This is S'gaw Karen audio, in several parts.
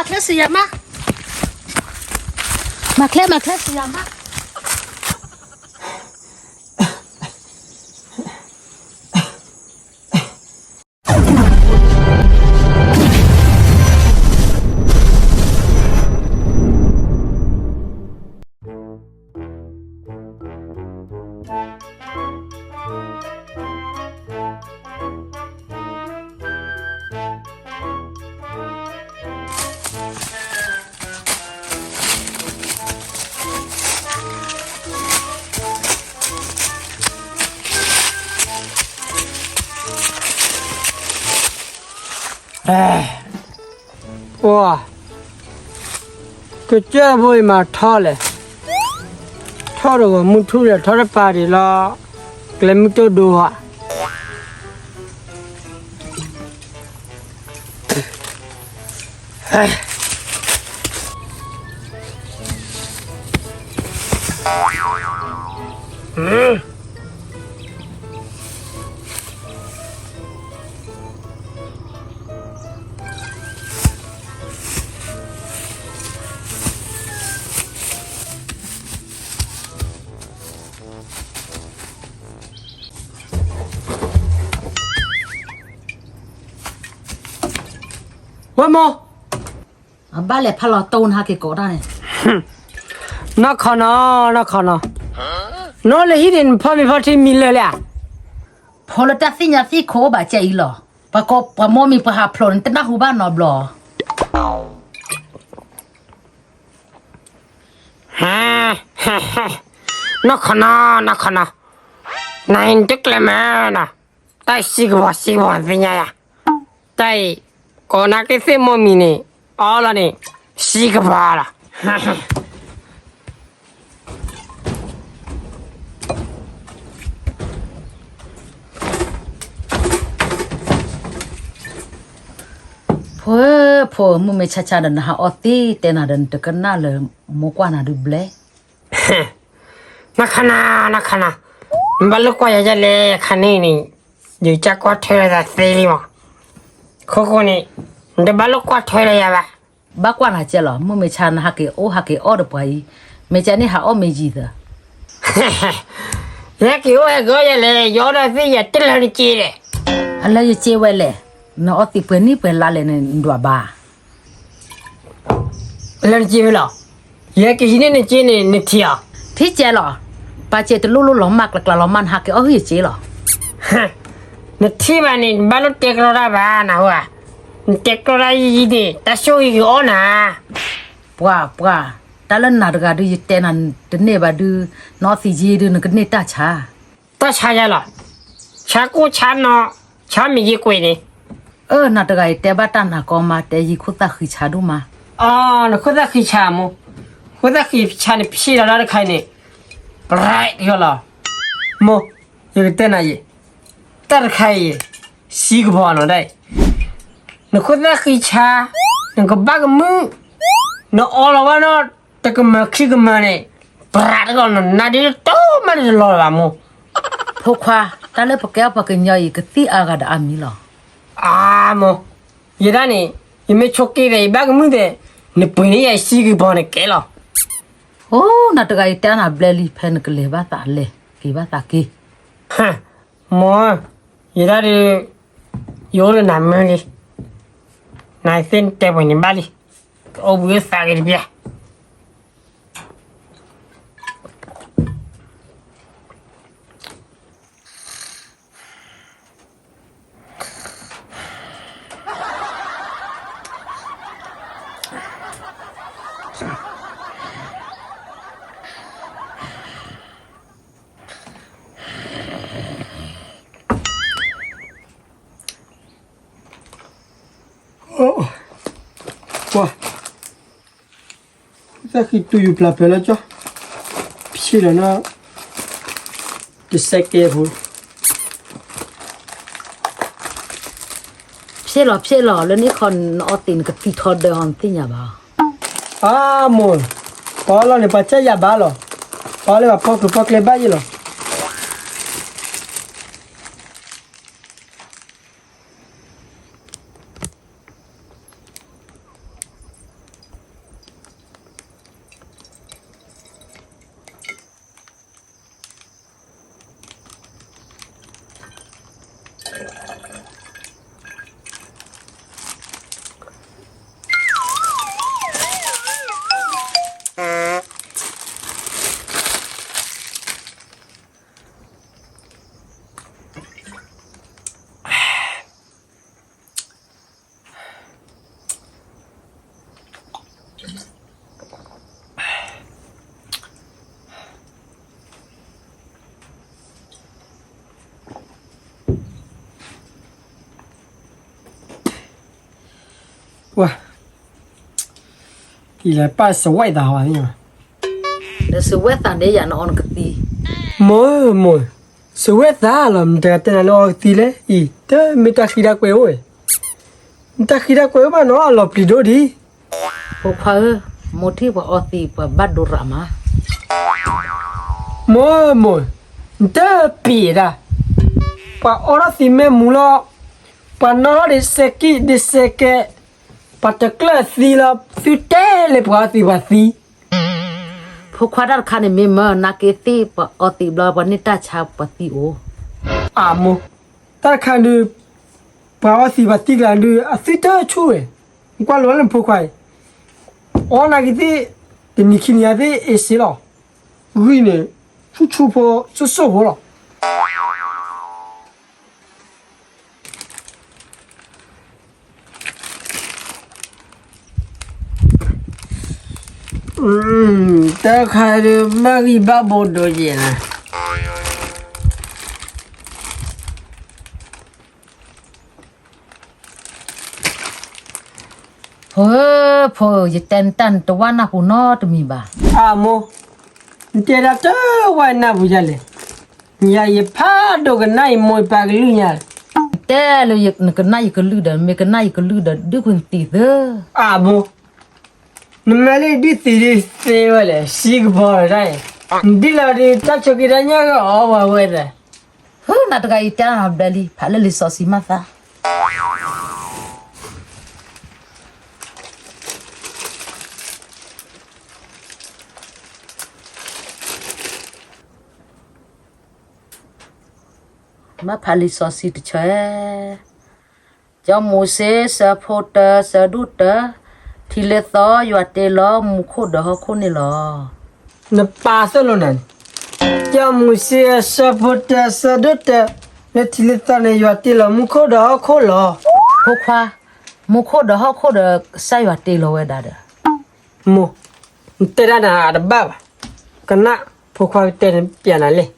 ချ့စယၤမး, မၤချ့ မၤချ့စယၤမး. ပှၤ ကစၢၢ်ဖိအံၤမၤထီၣ်လဲၣ်, ထီၣ်တဂီၤမုၢ်ထူၣ်ဒီး ထီၣ်တပၤဒံးလီၤ, ကျဲမုၢ်တိၢ်ဒိဧါ. ဝဲမိၢ်, အဘၣ်လဲၤဖးလီၤတိၢ်နဟးက့ၤကိးတၢ်န့ၣ်, နီၢ်ခီနီၤ, နီၢ်ခီနီၤ, နအိၣ်လၢဟံၣ်န့ၣ် နဖီမ့ၤဖီထံမံၤလၢာ်လံဧါ. ဖိလၢတၢ်သ့ၣ်ညါသ့ၣ်ခိၣ်အိၣ်ဘၣ်ကဲအံၤလီၤ. ပှၤကိးပှၤမိၢ်မံၤပှၤဟးဖျိးန့ၣ် တနၢ်ဟူဘၣ်နီတဘျီ. နီၢ်ခီနီၤ, နီၢ်ခီနီၤ, နၤအံၤနတကျဲၤမးနီၤ, တၢ်အံၤစံကပီၤ စံကပီၤသ့ၣ်ညါယၤ, တၢ်အံၤ ကိးနၤက့ၤသ့ၣ်မိၢ်မံၤန့ၣ် အီလီၤန့ၣ် စံကပီၤလီၤ. ဖိဧၢ, ဖိဧၢ, မုၢ်မ့ၢ်ဆါဆါဒီး နဟးအီသံၣ်တဲနၤဒီး နတကနၣ်လၢမိၢ်ကွၢ်နၤဒုးဘျဲၣ်. နခါနၤ, နခါနၤ, နဘၣ်လိၣ်ကွၢ်ယၤဒ်လဲၣ်ခါန့ၣ်န့ၣ်, ယကကွၢ်ထွဲလၢယၤသ့လံမး. ခိခိန့ၣ် နတဘၣ်လိၣ်ကွၢ်ထွဲလၢယၤဘၣ်. ဘၣ်ကွၢ်နၤကဲလီၤ, မုၢ်မ့ၢ်ဆါနဟးက့ၤအိၣ်ဟးက့ၤအီၣ်ဒီးပှၤအံၤ, မ့ၢ်ကဲန့ၣ်ဟးအီၣ်မ့ၢ်ယံၤသၢ ယဟဲက့ၤအိၣ်ဟဲက့ၤအီၣ်ယၤလဲၣ်, ယအီၣ်ဒီးသ့ၣ်ယၤတလၢနက့ဒီး. အလၢယက့ဝဲလဲၣ်, နအီၣ်သံးပှဲၤနံၣ်ပှဲၤလါလဲၣ်န့ၣ် နဒွးဘၣ်. လၢနက့ဝဲလီၤ, ယဟဲက့ၤဟံးန့ၢ်နက့န့ၣ် နထံၣ်အီၤ. ထံၣ်ကဲလီၤ, ပာ်စဲတလိၣ်လိၣ်လီၤမၢ် ကျၢ်ကျၢ်လီၤမၢ် နဟးက့ၤအီၣ်ဟုၣ်ယက့လီၤ. နထံၣ်ဘၣ်န့ၣ် နဘၣ်လိၣ်တဲကရီတၢ်ဘၣ်နဟူဧါ, နတဲကရီတၢ်ယံာ်ယံာ်န့ၣ် တၢ်ဆိၣ်ဂ့ၤက့ၤအီၣ်နၤ. ပှၤ ပှၤ, တၢ်လၢနၤတဂၤဒုး ယတဲနၤတန့ၢ်ဘၣ်ဒုး, နအီၣ်သံးယ့ဒုး နကန့ၢ်တၢ်ဆါ. တၢ်ဆါယၤလီၤ, ဆါကိၢ်ဆါနီၤ, ဆါမ့ၢ်ယ့ကွဲးန့ၣ်. အၢ နၤတဂၤအံၤတဲဘၣ်တၢ်နၤကီမး, တဲယံာ်ခိၣ်သၣ်ဃံဆါဒိၣ်မး. အီ နခိၣ်သၣ်ဃံဆါမိၢ်, ခိၣ်သၣ်ဃံဆါန့ၣ် ဖျ့လီၤတၢ်တခါအံၤန့ၣ်, ပရဲးလီၤ. မိၢ်, ယကတဲနၤအံၤ, တၢ်တခါအံၤ စံကပီၤနီၤဒၣ်အံၤ, နခိၣ်သၣ်ဃံဆါ, နကဘၣ်ကမုာ်, နအီလီၤဝဲနီၤ, တကမၢခံကမၢန့ၣ်, ပရဲးတဂီၢ်နီၤ, နါဒ်တိၢ်မးန့ၣ်တလီၤလၢၤဘၣ်မိၢ်. ဖိခွါ, တၢ်လၢပကဲအီၣ်ပှၤကညီအံၤ ကသံၣ်အါဂၤဒီးအါမံၤလီၤ. အါမိၢ်, ယဒၣ်န့ၣ်, ယမ့ၢ်ဆိးက့ဒီး ယဘၣ်ကမုာ်ဒီး, နပှ့ၤန့ၢ်ယၤစံကပီၤန့ၣ်ကဲလီၤ. အိၣ် နၤတဂၤအံၤတဲနၤဘျဲလံ ဖဲနကလဲၤဘၣ်သးလဲၤ က့ၤဘၣ်သးက့ၤ. မိၢ်, ယဒၣ်ဒီး, ယအိၣ်လၢနၤမုာ်လံ, နသ့ၣ်နတဲပှဲၤန့ၣ်ဘၣ်လံ, ကအိၣ်ဘှံးအိၣ်သါက့ၤတပျၢ်. ပှၤ, သၣ်ဃံတူၢ်ယူၤပျၢ်ပၢၢ်လၢကၠီ, ဖျ့လီၤနီၤ, တစဲးကဲဖိ. ဖျ့လီၤ ဖျ့လီၤ, လၢန့ၣ်ခီ နအီသံးနကသံၣ်ထီဒၢအီၤ နသ့ၣ်ညါဘၣ်. အါမိၢ်, ပှၤအီလီၤန့ၣ် ပှၤစၢ်ယၤဘၣ်လီၤ, ပှၤလၢပှၤဖီကျိၤဖီကျဲဘၣ်ယဲလီၤ. ပှၤ ကံလပၢ်စဝဲသးဟီဘၣ်, ဒီးစဝဲသးဒ်ယၤနအီနကသံ, မိၢ်မိၢ်, စဝဲသးလီၤ မတၤတဲနၤလၢအီကသံလဲၣ်, အံၤ တမ့ၢ်တၢ်ဃံတၢ်ကွဲးအိၣ်, မတၢ်ဃံတၢ်ကွဲးအိၣ်ဘၣ်နီၤ အလီၤပျံၤဒိၣ်ဒံး. ဖိခွါဧၢ, မိၢ်ထံၣ်ပှၤအီသံးပှၤဘၣ်ဒိရးမး. မိၢ်မိၢ်, နတပျံၤဒၣ်, ပှၤအီထီၣ်သံးမဲာ်မူလီၤ, ပှၤနီၣ်ထီၣ်ဒ်စဲးကံၣ်ဒ်စဲးကဲး, ပှၤတကျၢၢ်သံလီၤ သုတဲလၢပှၤအီသံးပှၤသံ. ဖိခွါတၢ်တခါန့ၣ်မ့ၢ်မၢနာ်က့သ့ၣ်ပှၤအီသံးဘျီ ပှၤန့ၢ်တၢ်ဆါပှၤသံအိၣ်. အမိၢ်, တၢ်တခါဒုး ပှၤအီသံးပှၤသံကျါဒုး အသုတဆူၣ်ဝဲ, နကွၢ်လိာ်လၢနဖိခွါအံၤ, အီနာ်က့သ့ၣ် တနံၤခံနံၤသ့ၣ်အ့ၣ်စ့လီၤ, ဂံၢ်န့ၣ် ဆူၣ်ဆူၣ်ဖိ စိၣ်စိၣ်ဖိလီၤ. တၢ်ခါဒုးဘၣ်ဂံၢ်ဘၣ်ဘိဒိယဲၢ်နၤ. ဖိဧၢ, ဖိဧၢ, ယတဲနတၢ်နတဝၢ်နၢ်ပူၤနီတမံၤဘၣ်. အမိၢ်, နတဲဒၣ်တဝၢ်နၢ်ပူၤဒ်လဲၣ်, ယၤယဖးဒိၣ်ကနၣ်ယမိၢ်ယပၢ်ကလုၢ်ညါ, တဲလၢနကနၣ်ယကလုၢ်ဒီး မ့ၢ်ကနၣ်ယကလုၢ်ဒီး ဒုးကွံာ်နသံးသၢ. အမိၢ်, နမၤလၢဒုးသံးဒုးသ့ဝဲလဲၣ် စံကပီၤတၢ်အံၤ, နဒုးလီၤဒုးတၢ်ဆိးက့တၢ်ညၣ်ဂ့ၤအီၣ်ဝဲဝဲသၢ. ဟၢနၤတဂၤအံၤတဲနၤဘျဲလံ ဖးလၢလံာ်စီဆှံမၤသး. မ့ၢ်ဖးလံာ်စီဆှံတဆၢ, ကၠီမိၤၡ့ ဆၢဖိတၢ ဆၢဒိၣ်တၢ, ထံလၢသီယွၤတ့လီၤမူခိၣ်ဒီးဟီၣ်ခိၣ်န့ၣ်လီၤ. နပာ်သိၣ်လိနၤန့ၣ်, ကၠီမိၤၡ့ ဆၢဖိတၢ ဆၢဒိၣ်တၢ, လၢထံလၢသီန့ၣ် ယွၤတ့လီၤမူခိၣ်ဒီးဟီၣ်ခိၣ်လီၤ. ဖိခွါ, မူခိၣ်ဒီးဟီၣ်ခိၣ်ဒီး ကစၢ်ယွၤတ့လီၤဝဲဒၣ်ဒီး. မိၢ်, နတဲဒၣ်နၤတဘၣ်ဘၣ်, ကနၣ်ဖိခွါကတဲပျးနၤလဲၣ်.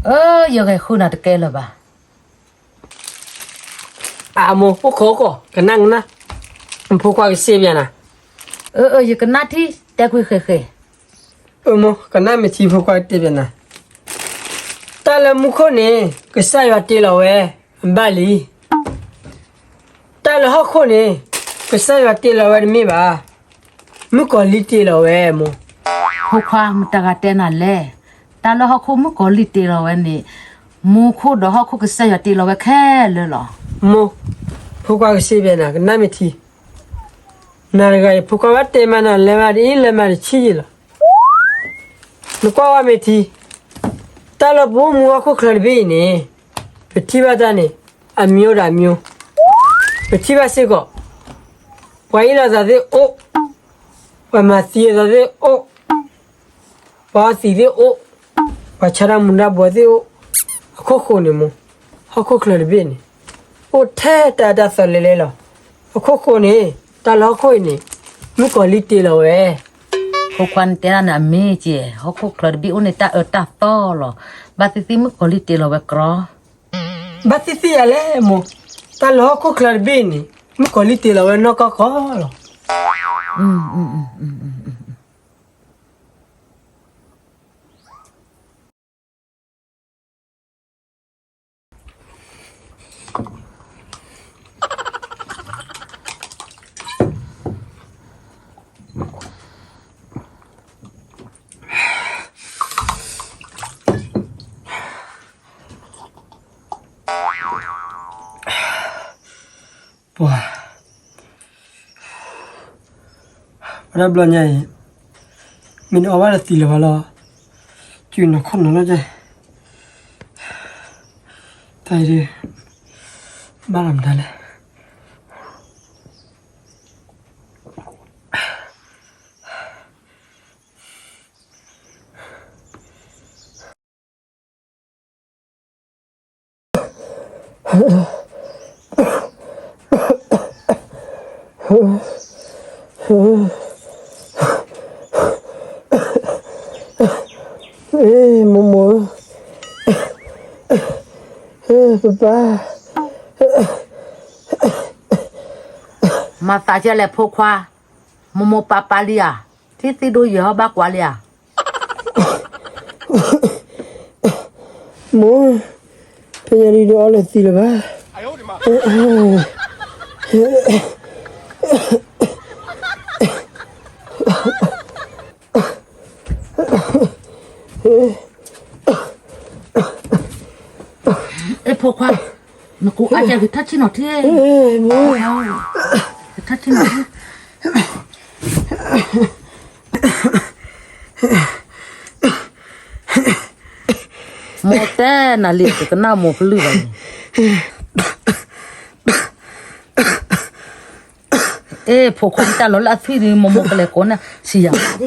အၢ ယဂဲၤဃုနၤတကဲလၢၤဘၣ်. အမိၢ် အိၣ်ခိးအိၣ်ခိး ကနၣ်ကနၣ်, ဖိခွါကစံးပျးနၤ. အၢ အၢ ယကနၣ်ထံ တဲကွံာ်ဃဲၤဃဲၤ. အမိၢ် ကနၣ်မ့ၢ်ထံဖိခွါကတဲပျးနၤ, တၢ်လၢမူခိၣ်န့ၣ် ကစၢ်ယွၤတ့လီၤဝဲ အဘၣ်လံ. တၢ်လၢဟီၣ်ခိၣ်န့ၣ် ကစၢ်ယွၤတ့လီၤဝဲတမ့ၢ်ဘၣ်, မုၣ်ကီၤလံၢ်တ့လီၤဝဲမိၢ်. ဖိခွါ မတၤဂၤတဲနၤလဲၣ်, တၢ်လၢဟီၣ်ခိၣ်မုၣ်ကီၤလံၢ်တ့လီၤဝဲန့ၣ်, မူခိၣ်ဒီးဟီၣ်ခိၣ်ကစၢ်ယွၤတ့လီၤဝဲခဲလၢာ်လီၤ. မိၢ်, ဖိခွါကစံးပျးနၤ ကနၣ်မ့ၢ်ထံ, နၤတဂၤအံၤ ဖိခွါဘၣ်တဲမးနၤလဲၤမးတအံၤ လဲၤမးတဆံးယံာ်လီၤ. နကွၢ်ဝဲမ့ၢ်ထံ, တၢ်လၢပအိၣ်မူဟီၣ်ခိၣ်ချၢတဘ့ၣ်အံၤန့ၣ်, ပထံၣ်ဘၣ်တၢ်န့ၣ် အမျိုးဒီးအမျိုး, ပထံၣ်ဘၣ်စ့ၢ်ကီး, ပှၤအ့ၣ်လိာ်သးသ့ၣ်အိၣ်, ပှၤမၤသံအသးသ့ၣ်အိၣ်, ပှၤအီသံးသ့ၣ်အိၣ်, ပှၤဆါတၢ်မူၤတၢ်ဘှီးသ့ၣ်အိၣ်, အခိၣ်ဃိန့ၣ်မိၢ်, ဟီၣ်ခိၣ်ချၢတဘ့ၣ်န့ၣ်, အိၣ်ထဲတၢ်အတၢ်သီလဲၤလဲၤလီၤ. အခိၣ်ဃိန့ၣ် တၢ်လၢဟီၣ်ခိၣ်အံၤန့ၣ် မုၣ်ကီၤလံၢ်တ့လီၤဝဲ. ဖိခွါနတဲဒၣ်န့ၣ်အမ့ၢ်က့, ဟီၣ်ခိၣ်ချၢတဘ့ၣ်အိၣ်န့ၣ် တၢ်အၢတၢ်သီလီၤ. ဘၣ်သ့ၣ်သ့ၣ်မုၣ်ကီၤလံၢ်တ့လီၤဝဲကြီ. ဘၣ်သ့ၣ်သ့ၣ်ယၤလဲၣ်မိၢ်, တၢ်လၢဟီၣ်ခိၣ်ချၢတဘ့ၣ်န့ၣ် မုၣ်ကီၤလံၢ်တ့လီၤဝဲနီၢ်ကီၢ်ကီၢ်လီၤ.ပှၤ, ပှၤတဘျီညါအံၤ, မ့ၢ်နအီဘၣ်တသံလၢၤဘၣ်လီၤ, စုနီၤခီၣ်နီၤလီၤ, တၢ်အံၤဒုး, ဘၣ်လီၤမတၤလဲၣ်. မၤသးကဲလဲၣ်ဖိခွါ, မိၢ်မိၢ်ပၢ်ပၢ်လံဧါ, ထံသံဒိယဲၢ်ဟီဘၣ်ကွၢ်လံဧါ. မိၢ်, ဖဲညါဒ်ဒီးအီၣ်လၢသံလၢၤဘၣ်. အ့ၣ်ဖိခွါ, နကိးအါကဲဂ့ၤထၢၣ်ဆ့ၣ်နီၤထံ, ဂ့ၤထၢၣ်ဆ့ၣ်နီၤထံ. မိၢ်တဲနၤလံ တကနၣ်မိၢ်ကလုၢ်ဘၣ်န့ၣ်. အ့ၣ် ဖိခွါတၢ်လီၤလၢအသွံၣ်ဒီး မိၢ်မိၢ်ကလဲၤကိးန့ၣ် စံယၤမါဒ်.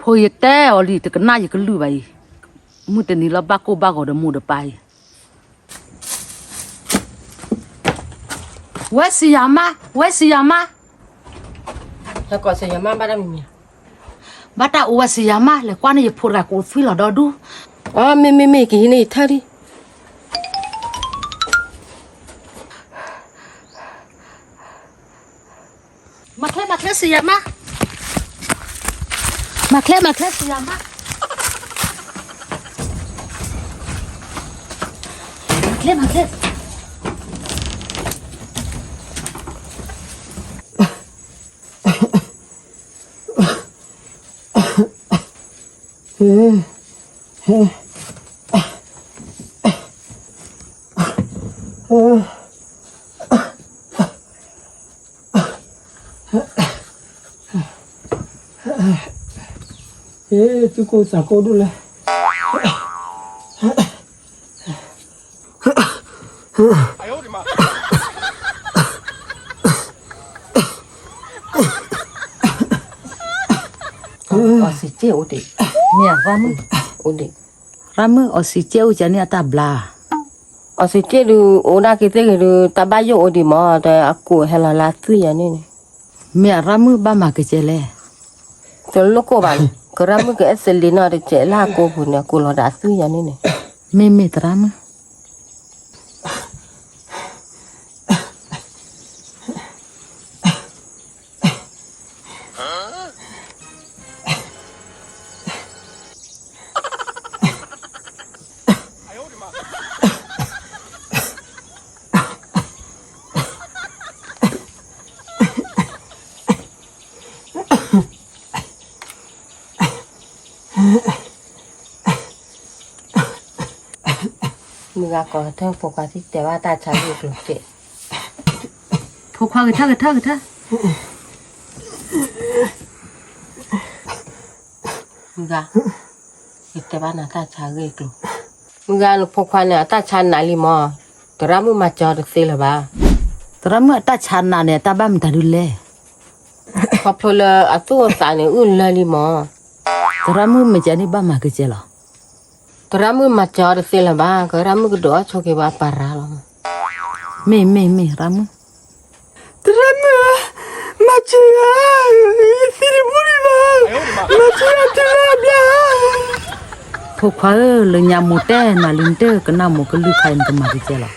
ဖိ ယတဲအီၤလံ တကနၣ်ယကလုၢ်ဘၣ်အံၤ, မုၢ်တနံၤလီၤဘၣ်ကိၢ်ဘၣ်ဂီၤဒီးမိၢ်ဒီးပၢ်အံၤ. ဝဲစံယၤမါ, ဝဲစံယၤမါ, ဟဲကိးစံယၤမါဘၣ်တၢ်မံၤမံၤဧါ. ဘၣ်တၢ်အိၣ်ဝဲစံယၤမါ လဲၤကွၢ်န့ၢ်ယဖိတဂၤကိးသွံၣ်လီၤဒီဒူၣ်. အီ မ့ၢ်မ့ၢ်မ့ၢ် ကဟံးန့ၢ်ယထၢၣ်ဒံး. မၤချ့ မၤချ့စံယၤမါ, မၤချ့ မၤချ့စံယၤမါ, မၤချ့ မၤချ့. ဟ့ၣ် သုကိၢ်သးကိၢ်ဒိၣ်လဲၣ်. အီစံးက့ၣ်အိၣ်ဒံး, မ့ၢ်ရၣ်မုၣ်, အိၣ်ဒံး, ရၣ်မုၣ် အီစံးက့ၣ်အိၣ်ကန့ၣ်အတၢ်ဘျါ. အီစံးက့ၣ်ဒုးအိၣ်ဒၣ်က့ၤသ့ၣ်ဂ့ၤဒုး တၢ်ဘၣ်ယိၣ်အိၣ်ဒံးမး ဒီးအကိးဟဲလီၤလၢအသွံၣ်ယၤန့ၣ်န့ၣ်. မ့ၢ်အရၣ်မုၣ်ဘၣ်မၤကစဲလဲၣ်. တလိၣ်ကိၢ်ဘၣ်, ကရၣ်မုၣ်ကအဲၣ်စလ့နီၤ တစဲးလၢအကိးပူၤန့ၣ် အကိးလီၤဒီးအသွံၣ်ယၤန့ၣ်န့ၣ်. မ့ၢ်မ့ၢ်သရၣ်မုၣ်. မုၢ်ဂၤကိးထၢၣ်ဖိခွါ ထံၣ်တဲဘၣ်တၢ်ဆါဂ့ၢ်ကျိၤကဲး. ဖိခွါဂ့ၤထၢၣ် ဂ့ၤထၢၣ် ဂ့ၤထၢၣ်. မုၢ်ဂၤ, ယတဲဘၣ်နၤတၢ်ဆါဂ့ၢ်ကျိၤ. မုၢ်ဂၤ နဖိခွါန့ၣ် အတၢ်ဆါနးလံမး, သရၣ်မုၣ်မၤစၢၤတသ့လၢၤဘၣ်. သရၣ်မုၣ်အတၢ်ဆါနးန့ၣ် အတၢ်ဘၣ်မတၤဒုလဲၣ်. ခီဖျိလၢအသူၣ်အသးန့ၣ် အုၣ်လၢလံမး. သရၣ်မုၣ်မ့ၢ်ကန့ၣ်ဘၣ်မၤကစဲလီၤ. သရၣ်မုၣ်မၤစၢၤအီၤတသ့လၢၤဘၣ်, ကရၣ်မုၣ်ကဒုးအီၣ်ဆိးက့ၤဝဲအပၢ်ရၤလီၤ. မ့ၢ် မ့ၢ် မ့ၢ် ရၣ်မုၣ်. သရၣ်မုၣ်ဧၢ, မၤစၢၤဧါ, ယသံတဘူၣ်ဒံးဘၣ်, မၤစၢၤအီၤတုၤလၢအဘျါ. ဖိခွါဧၢ, လၢညါမိၢ်တဲနၤလံ နတကနၣ်မိၢ်ကလုၢ်ခါအံၤ နကမၤကစဲလီၤ.